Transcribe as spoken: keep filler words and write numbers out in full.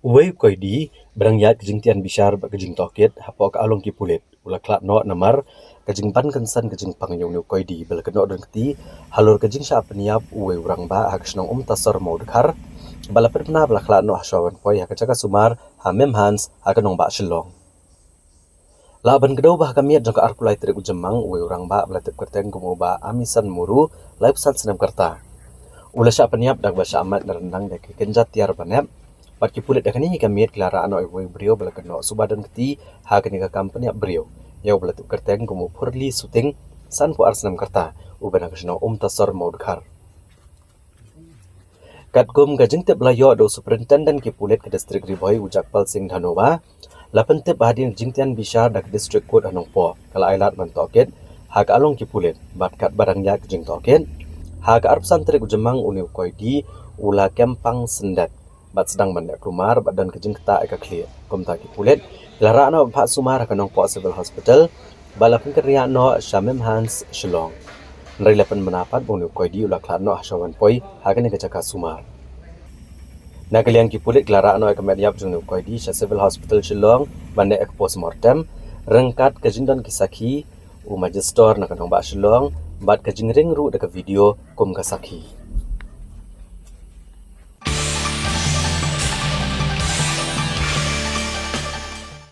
Uwei u koidi ba dang ïaid ka jingtian bishar bad ka jingtohkit hapoh ka along ki pulit u la khlad noh namar ka jingban kynsan ka jingpang ïa une u koidi ba la kynnoh don kti halor ka jingshah pynïap uwei u rangbah ha ka shnong Umtasor Mawdkhar, ba la pynbna ba la khlad noh ha shuwa ban poi ha ka jaka sumar ha Mymhans ha ka nongbah Shillong. Lah ban kdew ba ha ka miet jong ka arphew lai tarik u Jymmang, uwei u rangbah ba la tip kyrteng kum u Bah Amison Muru, laiphew san snem ka rta, u la shah pynïap da kaba shah mad na ryndang da ki kynja tiar ba nep. Bad ki pulit ha kane hi ka miet ki la rah noh ïa uwei u briew ba la kynnoh suba don kti ha kane ka kam pynïap briew, ïa uba la tip kyrteng kum u Phurli Suting, sanphew ar snem ka rta, uba na ka shnong Umtasor Mawdkhar. Katkum ka jingtip ba la ïoh da u Superintendent ki pulit ka District Ri Bhoi u Jagpal Singh Dhanoa, la pyntip ba hadien ka jingtian bishar da ka District Court ha Nongpoh, ka la ai lad ban tohkit ha ka along ki pulit, bad katba dang ïaid ka jingtohkit, ha ka arphew san tarik u Jymmang, une u koidi u la kem pang syndet bad sdang ban leh kulmar bad don ka jingktah ïa ka khlieh. Kumta ki pulit ki la rah noh ban phah sumar ha ka Nongpoh Civil Hospital, bad la pynkynriah noh sha Mymhans Shillong. Hynrei la pynbna pat ba une u koidi u la khlad noh ha shuwa ban poi ha kane ka jaka sumar. Na ka liang ki pulit ki la rah noh ïa ka met ïap jong une u koidi sha Civil Hospital Shillong ban leh ïa ka postmortem, ryngkat ka jingdon ki sakhi, u Magistrate na ka nongbah Shillong, bad ka jingring ruh da ka video kum ka sakhi.